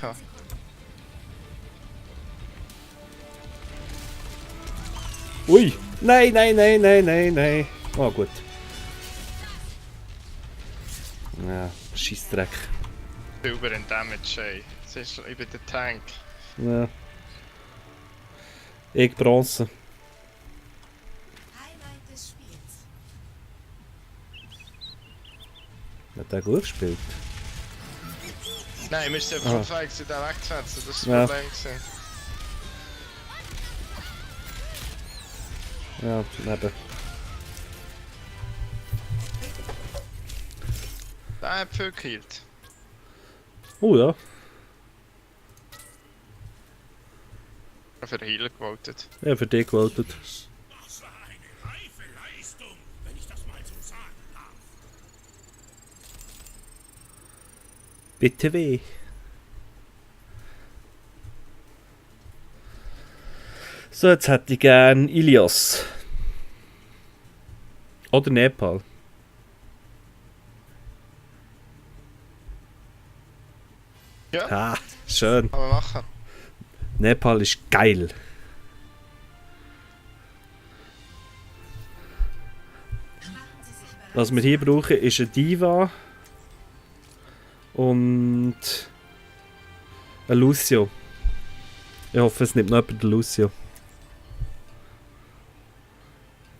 Ja. Ui! Nein, nein, nein, nein, nein, nein. Oh, gut. Ja, Scheissdreck. Silber in Damage, ey. Das ist, ich bin der Tank. Ja. Ich Bronze. Highlight des Spiels. Hat der gut gespielt? Nein, wir sind einfach unfähig, den wegzusetzen. Das ist das Ja. Problem gewesen. Ja, eben. Der hat viel gekillt. Oh ja. Für den Healer gewotet. Ja, für dich gewotet. Das war eine reife Leistung, wenn ich das mal so sagen darf. Bitte weh. So, jetzt hätte ich gern Ilias. Oder Nepal. Ja, Ah, schön. kann man machen. Nepal ist geil. Was wir hier brauchen, ist eine Diva und ein Lucio. Ich hoffe, es nimmt noch jemand den Lucio.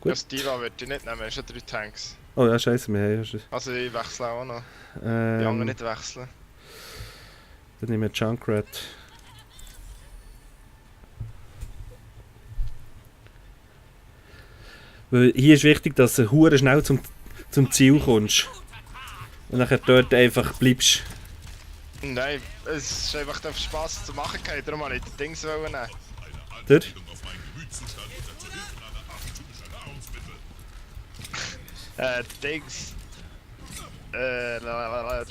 Gut. Das Diva würde ich nicht nehmen, es sind 3 Tanks. Oh ja, scheiße, wir haben ja Also ich wechsle auch noch. Die anderen schon. nicht wechseln. Dann nehmen wir Junkrat. Weil hier ist wichtig, dass du hure schnell zum Ziel kommst. Und nachher dort einfach bleibst. Nein, es ist einfach der Spaß zu machen, darum wollte ich die Dings nehmen. Der? Dings. Der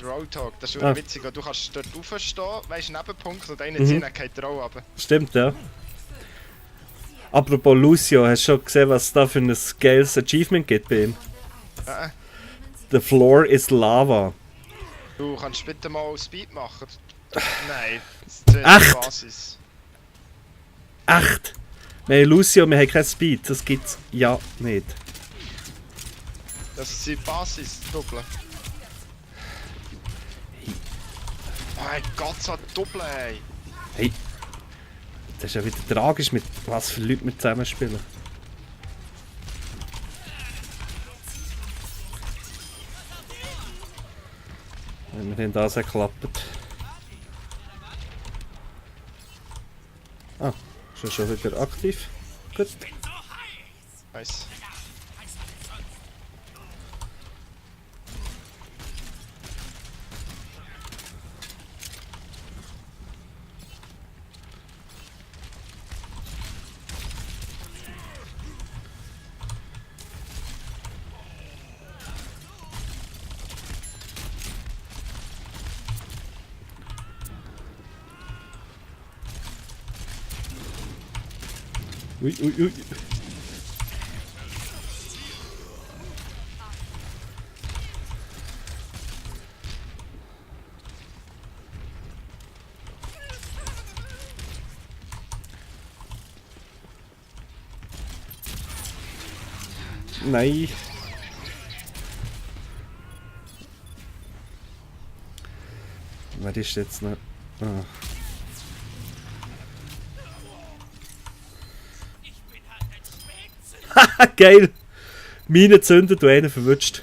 Roadhog, das ist Ah. witzig, du kannst dort aufstehen, weißt du, Nebenpunkt und einen ziehen, dann geht der Row runter. Stimmt, ja. Apropos Lucio, hast du schon gesehen, was es da für ein geiles Achievement gibt bei ihm? Äh, The floor is lava. Du kannst bitte mal Speed machen. Nein, das ist die Echt? Basis. Echt? Wir haben Lucio, wir haben kein Speed. Das gibt's ja nicht. Das ist die Basis, Doppel. Mein Gott, so ein Doppel, ey. Hey. Das ist ja wieder tragisch, mit was für Leuten wir zusammenspielen. Wenn wir haben das geklappt. Ah, ist ja schon wieder aktiv. Gut. Nice. Ui, ui, ui. Nein. Wer ist jetzt noch? Ah. Geil! Mine zündet und einen verwutscht.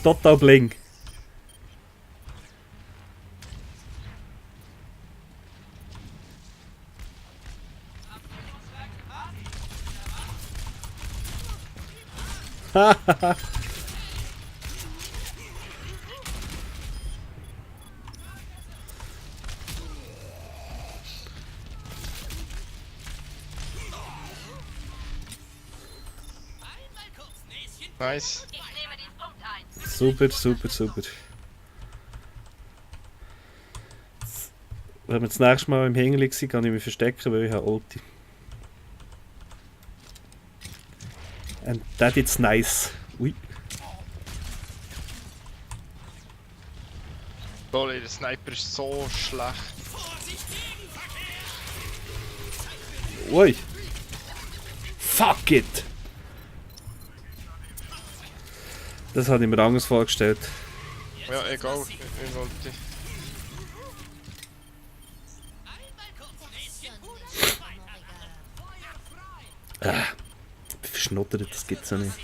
Total bling. Nice. Ich nehme den Punkt ein. Super, super, super. Wenn wir das nächste Mal im Hängeli sind, kann ich mich verstecken, weil ich habe Ulti. And that is nice. Ui. Lol, der Sniper ist so schlecht. Ui. Fuck it! Das hatte ich mir anders vorgestellt. Ja, egal. Ich wollte. Verschnottert, das gibt's ja nicht.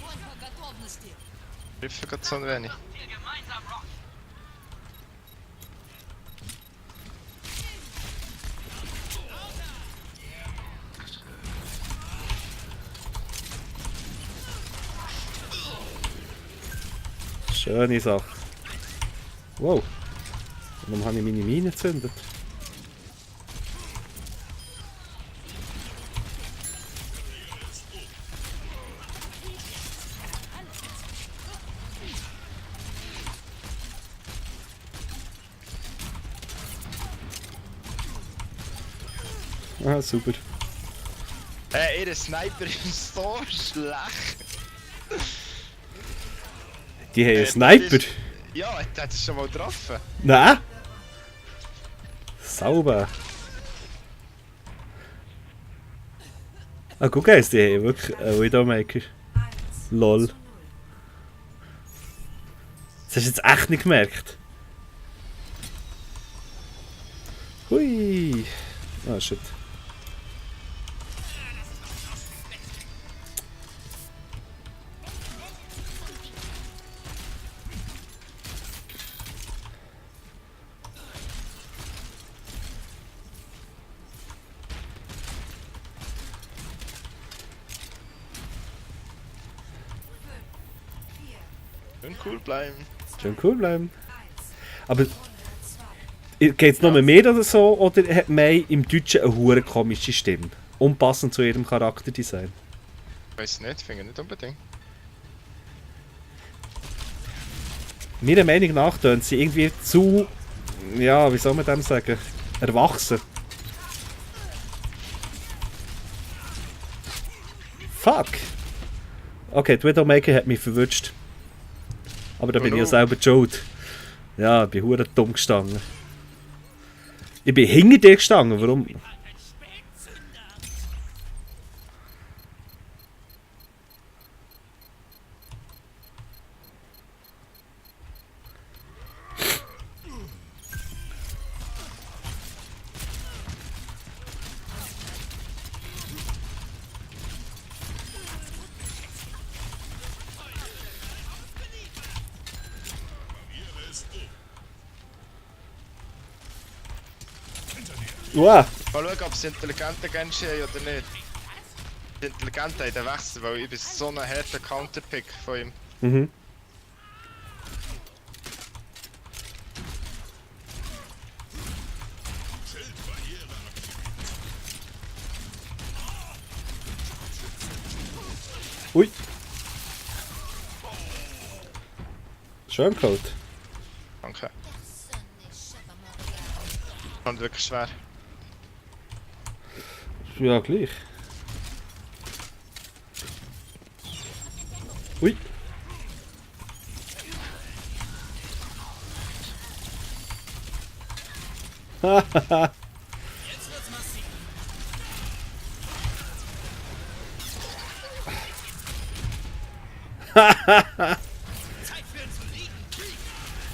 Treffe gerade so ein wenig. Schöne Sache. Wow. Warum habe ich meine Mine gezündet? Ah, super. Ihr Sniper ist so schlecht. Die haben einen Sniper? Ja, der hat es schon mal getroffen. Nein! Sauber! Ah, guck mal, die haben wirklich einen Widowmaker. Lol. Das hast du jetzt echt nicht gemerkt. Hui! Ah, shit. Schön cool bleiben. Schön cool bleiben. Aber geht es nur mit mir oder so, oder hat May im Deutschen eine hure komische Stimme? Unpassend zu ihrem Charakterdesign. Ich weiß nicht, finde ich nicht unbedingt. Meiner Meinung nach tönt sie irgendwie zu, ja, wie soll man dem sagen, erwachsen. Fuck! Okay, die Widowmaker hat mich verwünscht. Aber da bin ich ja selber die schuld. Ja, ich bin hure dumm gestanden. Ich bin hinter dir gestanden, warum? Wow. Mal schauen, ob sie intelligente Genshin haben oder nicht. Die Intelligente haben den Wechsel, weil ich bin so ein harter Counterpick von ihm. Mhm. Ui. Schön Code. Danke. Und wirklich schwer. Ja, gleich. Ui. Hahaha.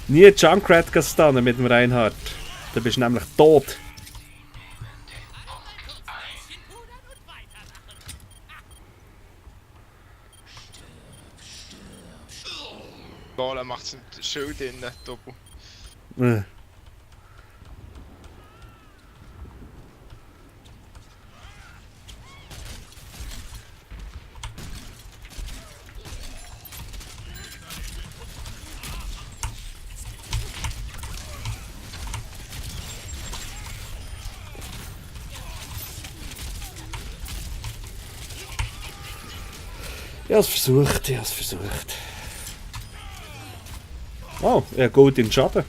Nie Junkrat stunnen mit dem Reinhardt. Da bist du nämlich tot. Golem macht es mit Schild innen, Doppel. Äh. Ich habe es versucht, ich habe es versucht. Oh, er geht in den Schaden.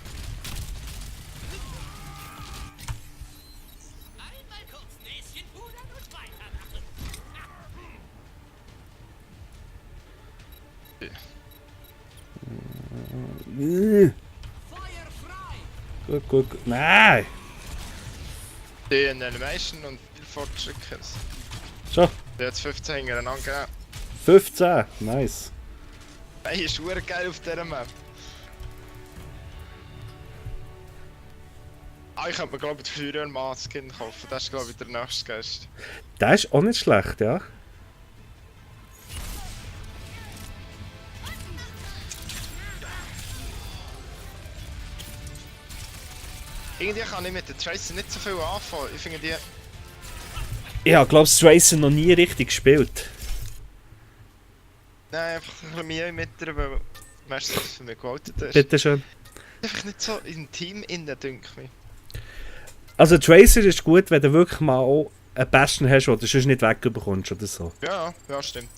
Gut, gut. Nein! Die in Animation und viel Fortschritte. Schon. Die hat 15 hintereinander gegeben. 15. Nice. Hey, ist verdammt geil auf dieser Map. Ich könnte mir glaube ich früher einen Maßskin kaufen. Das ist glaube ich der nächste Gast. Das ist auch nicht schlecht, ja. Irgendwie kann ich mit den Tracer nicht so viel anfangen. Ich finde die... Ich habe, glaube ich, Tracer noch nie richtig gespielt. Nein, einfach ein bisschen mehr mit der, weil... Weißt du, dass es für mich gewotet ist? Bitteschön. Einfach nicht so im Team innen, denke ich. Also Tracer ist gut, wenn du wirklich mal auch einen Bastion hast, den du sonst nicht wegbekommst oder so. Ja, ja, stimmt.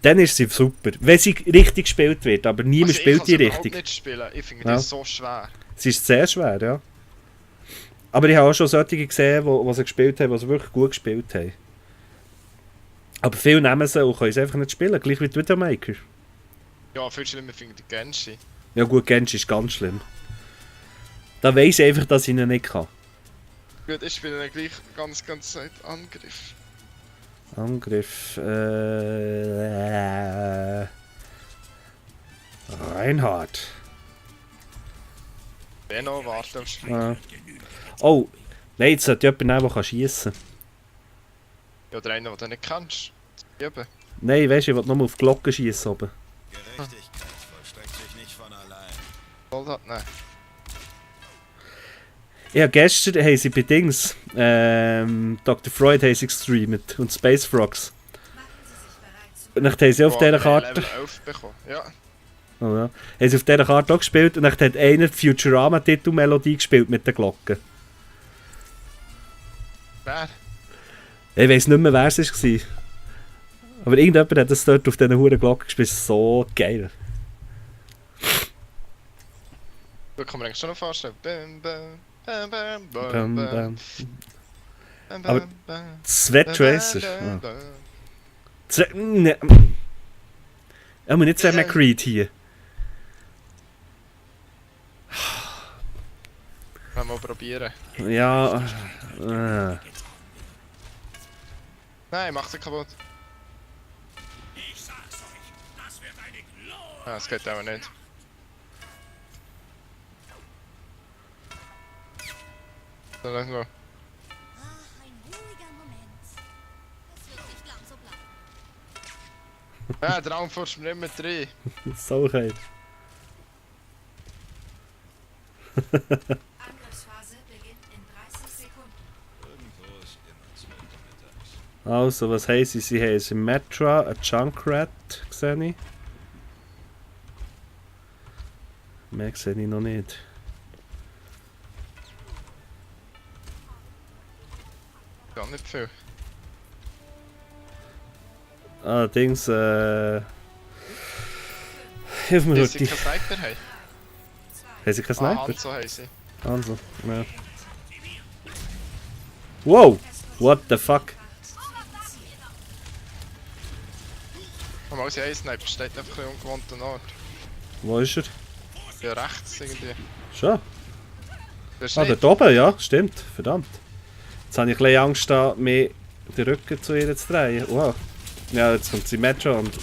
Dann ist sie super. Wenn sie richtig gespielt wird, aber niemand Also spielt die ich kann sie überhaupt richtig. nicht spielen. Ich finde Ja. die so schwer. Sie ist sehr schwer, ja. Aber ich habe auch schon solche gesehen, die sie gespielt haben, die sie wirklich gut gespielt haben. Aber viele nehmen sie und können sie einfach nicht spielen, gleich wie die Widowmaker. Ja, viel schlimmer finde ich die Genshi. Ja gut, Genshi ist ganz schlimm. Da weiss ich einfach, dass ich ihn nicht kann. Gut, ich spiele dann gleich ganz Zeit Angriff. Angriff. Reinhard. Benno, warte auf Spiel. Ah. Oh, nein, jetzt sollte jemand nehmen, der schiessen kann. Ja, oder einen, den du nicht kennst. Eben. Nein, weißt du, ich will nur auf die Glocke schiessen oben. Gerechtigkeit vollstreckt sich nicht von allein. Soldat, nein. Ja, gestern haben sie bei Dings, Dr. Freud haben sie gestreamt und Space Frogs. Und dann haben sie auf dieser Karte... Level 11 bekommen. Ja. Oh ja. Haben sie auf dieser Karte auch gespielt und dann hat einer die Futurama-Titelmelodie gespielt mit den Glocken. Wer? Ich weiss nicht mehr, wer es war. Aber irgendjemand hat das dort auf diesen huren Glocken gespielt. So geil. Da kann man eigentlich schon noch vorstellen. Bam, bam, bam, bam, bam, Bam, bam, bam. bam, Aber- bam, bam, Sweat Tracer. bam, Ah. bam. Ne. Aber nicht Sam McCreed hier. Wollen wir mal probieren. Ja. Nein, mach sie kaputt. Ich sag's euch, das wird eine Glor. Ah, das geht aber nicht. So, lass mal. Ah, ein ruhiger Moment. Es wird nicht lang so bleiben. Ah, der Raumfurst mir immer drin. So geil. Angriffsphase beginnt in 30 Sekunden. Irgendwo ist immer 12 mittags. Also, was haben sie? Sie haben ein Metra, ein Junkrat, sehe ich. Mehr sehe ich noch nicht. Gar nicht viel. Allerdings, hilf mir Dass sie Rütti. keinen Sniper haben. Haben sie keinen Ah, Sniper? Hanzo haben sie. Also, ja. Wow! What the fuck? Aber sie haben einen Sniper, steht einfach ein ungewohnter Ort. Wo ist er? Ja, rechts irgendwie. Schon? Das ist Ah, nicht. dort oben, ja, stimmt. Verdammt. Jetzt habe ich ein bisschen Angst, da mir den Rücken zu ihr zu drehen. Wow. Ja, jetzt kommt sie Metro und...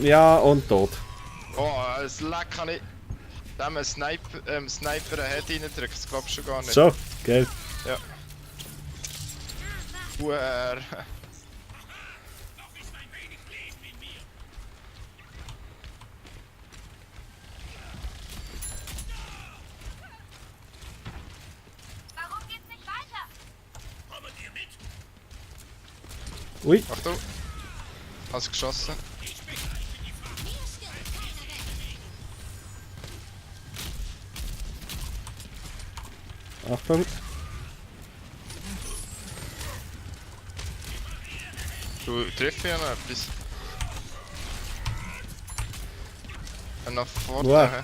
Ja, und tot. Oh, das Leck kann ich. Dem einen Sniper einen Head reindrücken, das glaubst du gar nicht. So, geil. Uer. Noch ist ein wenig Leben in mir. Warum geht's nicht weiter? Kommen ihr mit? Ui. Achtung. Hast du geschossen? Ich begreife die Frage. Mir stirbt keiner weg. Achtung. Du triffst ja noch etwas. Und nach vorne. Wow. hä?